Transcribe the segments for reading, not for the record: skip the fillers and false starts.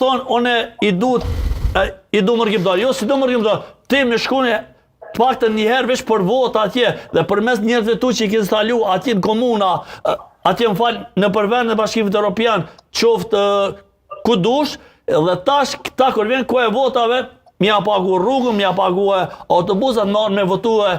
Thonë, unë i du, i du mërgimtarët. Jo, s'i du mërgimtarët. Ti me shku një, të paktën një herë veç për vota atje, dhe përmes njerëzve tu që i ke instalu atje në komuna, atje më fal, nëpër vende Bashkimit Europian, qoftë ku dush, dhe tash këta kur vjen koha e votave, me ia pagu rrugën, me ia pagu autobusat, me ardhë me votue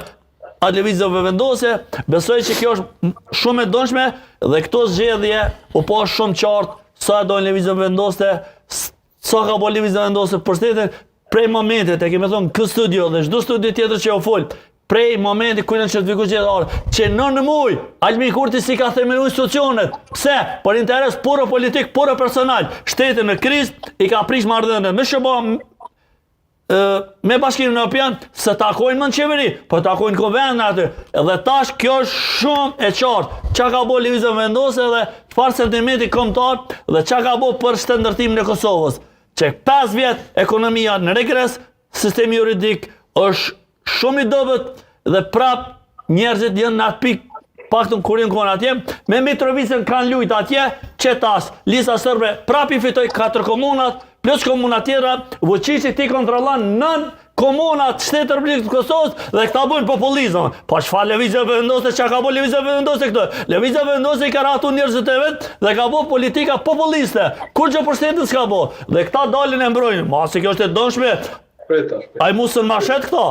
atë lëvizje Vetëvendosje, besoj që kjo është shumë e dëmshme dhe këto zgjedhje u pa shumë qartë sa e dojnë lëvizjen Vetëvendosje, sa ka bo lëvizja Vetëvendosje për shtetin, prej momentit, e kemi thonë këtë studio dhe çdo studio tjetër që u fol, prej momentit kur janë certifiku zgjedhor, që në muj, Albin Kurti s'i ka themelu institucionet, pse? Për interes puro politik, puro personal, shteti në krizë, i ka prish marrëdhëniet me SHBA, me Bashkimin Europian s'e takojnë më në qeveri, po takojnë kuvend aty. Edhe tash kjo është shumë e qartë. Çka ka bo Lëvizja Vetëvendosje dhe çfarë sentimenti kombëtar dhe çka ka bo për shtetndërtimin e Kosovës. Që 5 vjet ekonomia në regres, sistemi juridik është shumë i dobët dhe prap njerëzit janë në atë pikë paktën kur janë konë atje, me Mitrovicën kanë lujt atje, që tash, Lista Serbe prap i fitoi katër komunat, plus komunat tjera, Vučići t'i kontrollon nën komunat shtetit të Republikës të Kosovës dhe këta bëjnë populizëm. Po çfarë lëvizje Vetëvendosje, çka ka bo lëvizja Vetëvendosje këtë? Lëvizja Vetëvendosje i ka rahatu njerëzit e vet dhe ka bo politika populiste. Kurgjë për shtetin s'ka bo. Dhe këta dalin e mbrojnë. Masi kjo është e dëmshme. Prit tash. Ai mu s'un ma shet këto.